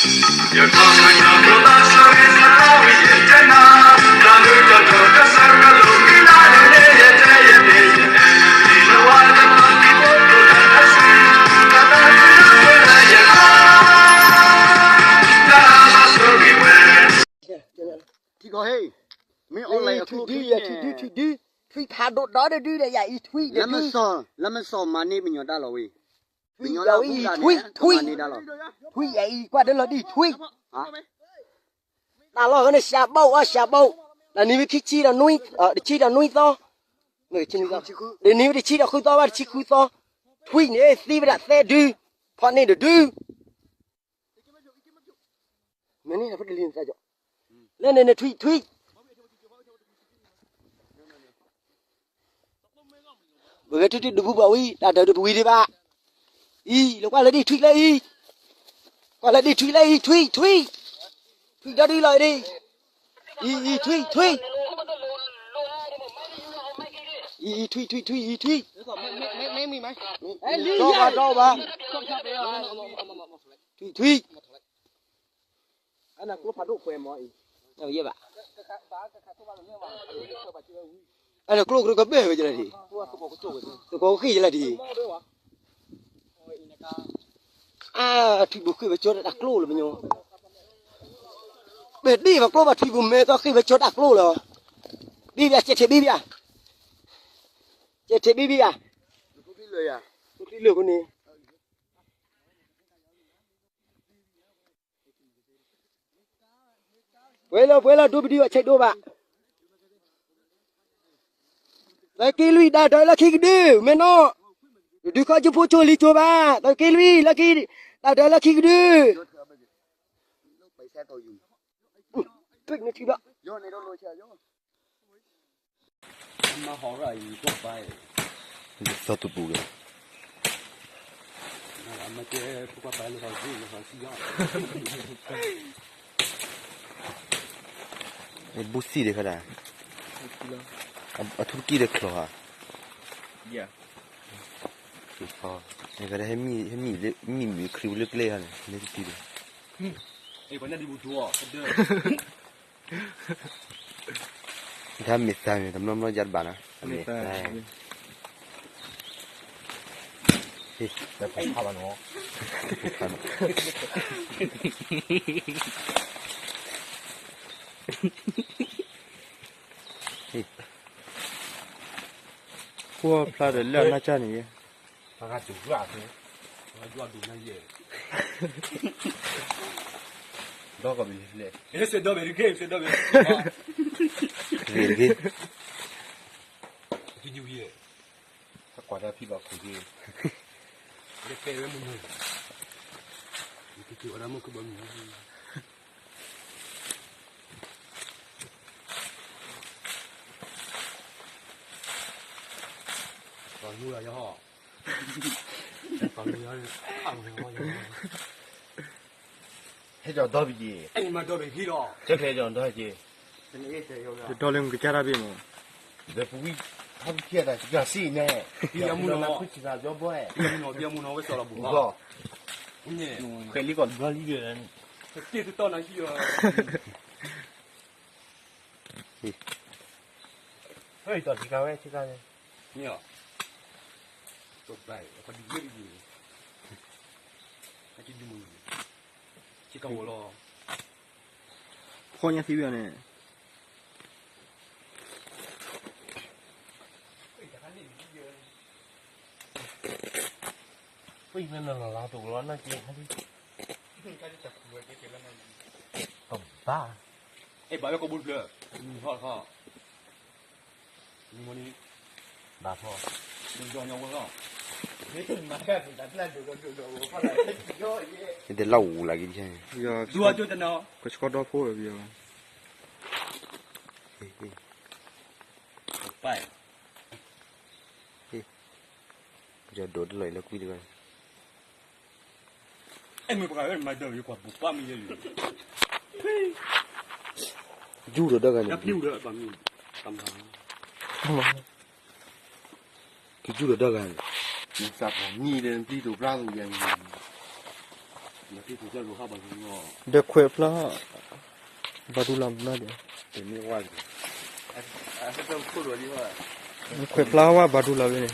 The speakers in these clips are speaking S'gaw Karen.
ထံကီၢ်ဟ့ၣ်, မ့ၢ်အီၣ်လဲၣ်အထံဒု, ယထံဒု, ထံဒု, ထံဖးဒိၣ်ဒီတဒုဒီး ယၤအံၤထွံၣ်ဒီးဒု, လၢမစီၢ်မၤန့ၢ်ပညီတၢ်လီၤဝဲ, ပညီတၢ်အူတၢ်န့ၣ် ထွံၣ်, ထွံၣ်, ထွံၣ်, ယၤအံၤ ကွၢ်တလီၤဒံၣ်ထွံၣ်, တၢ်လီၢ်ဝဲန့ၣ် ရှးဘိၣ်အီၣ်ရှးဘိၣ်, တနံၤဝဲခံဆံဒီးနွံ, တဆံဒီးနွံသီ, တနံၤဝဲတဆံဒီးဃုသီဘၣ် တဆံဃုသီ, ထွံၣ်န့ၣ်သံဝဲဒၣ်သဲဒု, ဖီၣ်န့ၢ်တဒု မ့ၢ်န့ၣ် လၢန့ၣ်နထွံၣ်ထွံၣ်, ပဂဲၤထံၣ်ထံၣ်ဒုးပူၤဘၣ်ဝံၤ တၢ်ဒၢးဒုးပဝံၤဒံးဘၣ်, အံၤ လၢကွၢ်လၢဒ်ထွံၣ်လၢအံၤ, ကွၢ်လၢဒ်ထွံၣ်လၢအံၤ ထွံၣ်ထွံၣ်, ထွံၣ်ဒီဒုလီၤအံၤဒံး, အံၤ အံၤ ထွံၣ်ထွံၣ်, အံၤ အံၤ ထွံၣ်ထွံၣ်ထွံၣ် အံၤ ထွံၣ်, တီၢ်ဘၣ်တီၢ်ဘၣ်, ထွံၣ်ထွံၣ် အနကျိဖးဒိၣ်ခွဲးမ့ၢ်အံၤ, ယဲဘၣ်, အနကျိကရၢကဘၢၣ်ဝဲယလၢဒံး, သကိးကဃ့ၢ်ယလၢဒံး, အါ ထွံၣ်ပူၤဃ့ၢ်ဝဲကၠီတၢ်ကျိလၢပညိ, ပဒ့ၣ်ပကျိဘၣ်ထွံၣ်ပူၤမဲသီဃ့ၢ်ဝဲကၠီတၢ်ကျိလီၤ, ဘံဘံ ကဲထဲဘံဘံ, ကဲထဲဘံဘံယၤ, လၢန့ၣ် ပှဲၤလီၤပှဲၤလီၤ ဒိပဒံအီၤဆဲးဒိဘၣ်, သုးက့လွံၢ်ဒၣ်တၢၢ်လၢခံကဒု, မ့ၢ်နီၢ်, တဒုခီကၠိဖိကၠိလံကၠိဘၣ်, သုးက့လွံၢ်လၢခံ, ဒၣ်တၢၢ်လၢခံကဒု, ပနထံဘၣ်, သီတူပူၤက့ၤ, ဘူးစံၣ်ဒံးခါဒၣ်, အထူတကံၢ်ဒီးချီၤဧါ, ဟဲမံၤမံၤခရံာ်လၢကျဲဧါန့ၣ် လၢတံၤဒံး, တၢ်မ့ၢ်သးန့ၣ် တမျီမျီယါတဘၣ်နီၤ, မ့ၢ်သး, ကွၢ်ဖျါဒီးလၢအနၢ်ကၢ်န့ၣ်ယဲ, ဒီကဘ့ၣ်လဲၣ်, စဲးဒီဘ့ၣ်တက့ၢ်, စဲးဒီဘ့ၣ်တက့ၢ်, ကွၢ်တၢ်ဖံဘၣ်ခိၣ်က့ၤ, လၢပဲဝဲမုၢ်နုာ်, ယက့ၤက့ၤဝဲဒၣ်မုၢ်ခုၣ်ဘီမုၢ် ပှၤလူလီၤယဟီၣ်, ပှၤလူလီၤ, ဟဲကၠီၤဒီဘ့ၣ်က့ၤ, အဲၣ်မၤဒီဘ့ၣ်ဟံးလီၤ, ကၠီၤကျဲကၠီၤဒီက့ၤ, တဒီလၢမုၢ်ကစၢ်တၢ်ဘ့ၣ်မး, ဒီးပဝံ, ဟဲပကဲဒၣ်စံးန့ၣ်, ပှၤမုၢ်နီၤ, ပှၤမုၢ်နီၤ, ဝဲစီၤလီၤဘူး, ခွဲးလံကီးတဘျီလံဒီး, တ့တတီၢ်နၤဟံၣ်လီၤ ဟဲတီၢ်ဆ့ကၤဝဲဆ့ကၤန့ၣ်, မ့ၢ်, တဘၣ်, ပှၤဒုးယဲၢ်ဒုးယဲၢ်, ဆ့ကၤဝီၤလီၤ, ဖီညါသံဝံၤအီၤန့ၣ်, ပနလီၤလီၤတအိၣ်လီၤ နာ်က့, ပဘၣ်, အဲၣ်ဘၣ်ဝဲကီၢ်ဘူးတဖျၢၣ်, မုၢ်ဟီၣ်တခီ, မုၢ်မီၤန့ၣ်, ဘၣ်ဖီ, မုၢ်ယီၤညီဝဲလီၤ, မ့ၢ်တၢ်ဒိၣ်ဒီးဒိၣ်ဒီးဝဲဖီလာ်, ဒ်အီၤကဆှီဒီဖိဒီးပယီၤ, ပယီၤဒိးတလီၤအံၤလၢကွံတဂၤ, အဲၣ်မ့ၢ်ပှၤမၤဒၢးယကွၢ်ပူၤပှၢ်မ့ၢ်ယဲၢ်လံ, ကယူၢ်ဒီးဒၢဂၤန့ၣ်, ကယူၢ်ဒီးဒၢဂၤန့ၣ်, မ့ၢ်စးပှၤမံဒီးပျံၤတိာ်ပြါသိးယၤန့ၣ်, ဒီးခွဲးဖျါ ဘၣ်ဒူလၢ်မနုၤဒဲး, ခွဲးဖျါဝဲဘၣ်ဒူလၢ်ဝဲန့ၣ်,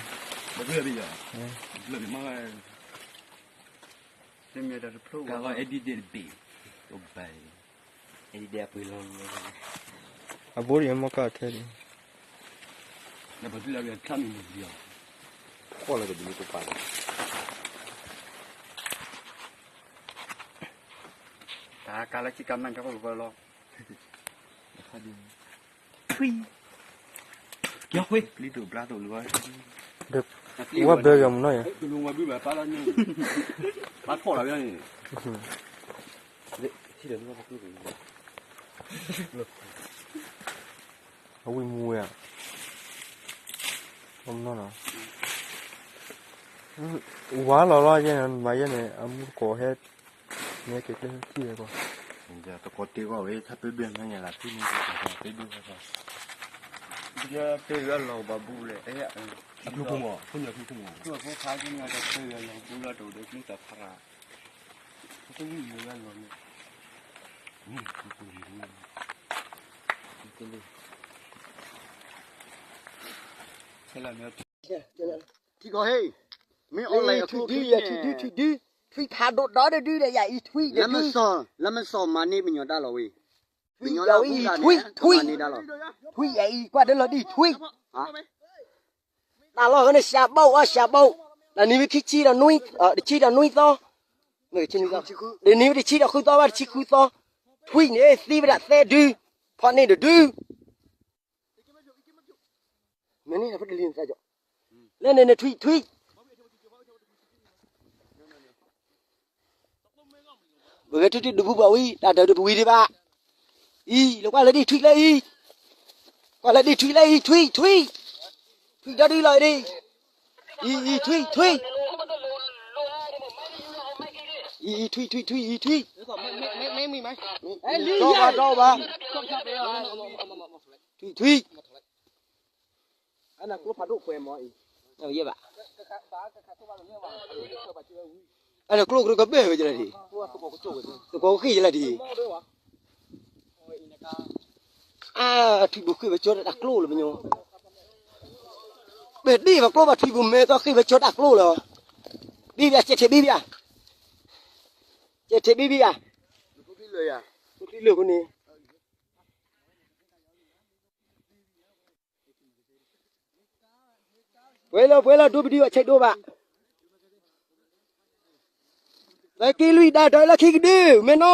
အဘိဒ်အမ့ၢ်ကထဲန့ၣ်, တၢ်ကးလၢခံကးမၢ်ကဲပလီၤ, ထွံၣ်, ကဲခွံ, ဒီးဝဲဘၢဂၤမနီၤယၤ, ဘၣ်ထီၣ်လီၤဝဲန့ၣ်, အဝံၣ်မူဝဲဧါ, အမနီၤနီၤ, ဝါလီၤလီၤယဲန့ၣ် မၤယဲန့ၣ် အမူတကိးဟဲ, နဲက့ၤကျဲထံၣ်ဝဲကီး, တကိးတ့ၢ်ဂီၢ်ဝဲ ထါပ့ဘ့ၣ်မ့ၢ်ညါလၢသံန့ၣ် ပ့ဘ့ၣ်ဝဲကီး, တ့ၢ်အလီၤဘၣ်ဘူလဲၣ်, အကျိခိၣ်မီၤ ဖိညၣ်ကျိခိၣ်မီၤ, ကျိခိၣ်ဖးကညီတ့ၢ်အလီၤဘူလီၤတအိၣ်ဒီးကျိတၢ်ဖးရၣ်, တဝံၣ်မူဝဲလီၤန့ၣ်, ထံကီၢ်ဟ့ၣ်, မ့ၢ်အီၣ်လဲၣ်အကျိထွံၣ်ဒု ယထွံၣ်ဒု ထွံၣ်ဒု, ထွံၣ်ဖးဒိၣ်ဒီဒုဒီး ယအံၤထွံၣ်, လၢမစီၢ်မၤန့ၢ်ပညီတၢ်လီၤဝဲ, ထွံၣ်ယအံၤထွံၣ်, ထွံၣ်ယအံၤ ကွၢ်တလီၤဒံၣ်ထွံၣ်, တၢ်လီၢ်န့ၣ် ရှးဘိၣ်အီၣ်ရှးဘိၣ်, တနံၤဝံၤခံဆံဒီးနွံ, တဆံဒီးနွံသီ, တနံၤဝံၤတဆံဒီးဃုသီဘၣ် တဆံဃုသီ, ထွံၣ်န့ၣ်သံဝဲဒၣ်သၢဒု, ဖီၣ်န့ၢ်တဒု, မ့ၢ်န့ၣ် လၢန့ၣ်န့ၣ်ထွံၣ်ထွံၣ်, ပဂဲၤထံၣ်တဒုပူၤဘၣ်ဝံၤ တၢ်ဒၢးဒုးပဝံၤဒံးဘၣ်, အံၤ လၢကွၢ်လၢဒံၣ်ထွံၣ်လၢအံၤ, ကွၢ်လၢဒံၣ်ထွံၣ်လၢအံၤ ထွံၣ်ထွံၣ်, ထွံၣ်ဒီဒုလီၤဒံး, အံၤ အံၤ ထွံၣ်ထွံၣ်, အံၤ ထွံၣ်ထွံၣ်ထွံၣ် အံၤ ထွံၣ်, ဒီဘၣ်ဒီဘၣ်, ထွံၣ်ထွံၣ် အနကျိဖးဒိၣ်ပှဲၤမီၤအံၤ, ယဲဘၣ်, အနကျိကကဘဲၣ်ဝဲကလၢဒံး, သကိးကဃ့ၢ်ကလၢဒံး, အထွံၣ်ဘိဃ့ၢ်ဝဲကၠီတၢ်ကျိလၢပညိ, ပဒ့ၣ်ပကျိပထွံၣ်ဘိမဲာ်သီဃ့ၢ်ဝဲကၠီတၢ်ကျိလီၤ, ဘံဘံယၤ ကဲထဲဘံဘံယၤ, ကဲထဲဘံဘံယၤ, လၢန့ၣ် ပှဲၤလီၤ ပှဲၤလီၤ ဒိပဒံအီၤဆဲးဒိဘၣ်, သးက့လွံၢ်တၢ်ဒၢးလၢခံကဒု မ့ၢ်နီၢ်,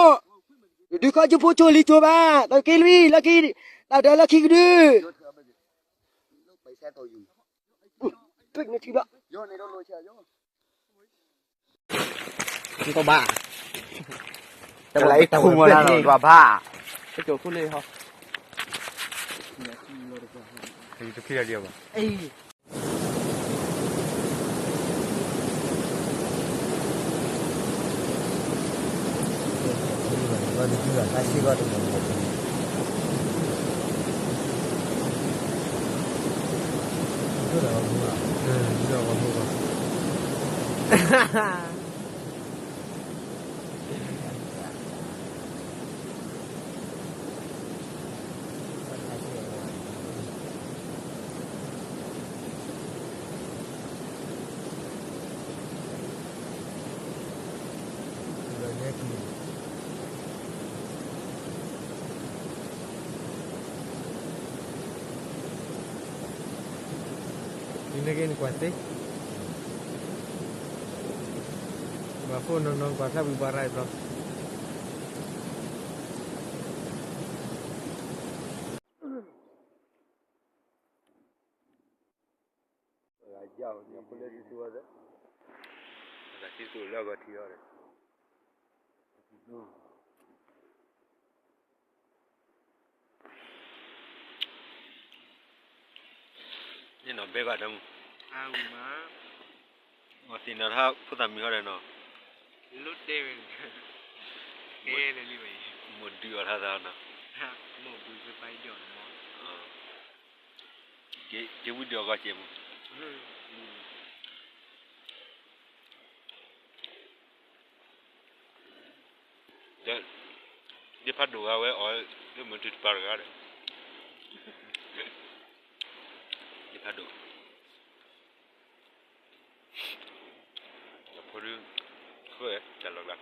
ဒုးခီကၠိဖိကၠိလံကၠိဘၣ်, သးက့လွံၢ်လၢခံ, တၢ်ဒၢးလၢခံကဒု, ထွံၣ်န့ၣ်ထံဘၣ် ကဘၣ်, တၢ်လၢအခိၣ်မီၤလၢနီၤ ကဘၣ်, ကၠိခိၣ်လၢဟီ, တခံရဒီးဘၣ်, နက့ၤ နကွၢ်သ့, ဘၣ်ဖိနီၢ်နီၢ် ကွၢ်ဖျါဝံၤဘၣ်ရၢ်ဘျီ. န့ၣ်နီၤ ဘဲဘၣ်တၢ်မူ, အဝံၤမး, အသ့ၣ်နီၣ်ထါဖိသၣ်မုၣ်ဟီဒီးနီၤ, လိၣ်တဲဝဲ, ကဲလၢလံဝဲ, မိၢ်ဒုးအီၣ်ထါသးနီၤ, မိၢ်ဒုးသပၢ်ဒိၣ်နီၤ, က့ဝံဒုးအီၣ်ကီၢ်စဲးမူ. အ ဒ့ၣ်ဖးဒိၣ်ဂၤဝဲအီၤ လၢမုၢ်ထူၣ်တပၤတဂၤဒီး ဒ့ၣ်ဖးဒိၣ် ဖိဒု ဃၢတၢ်လီၢ်ကျါ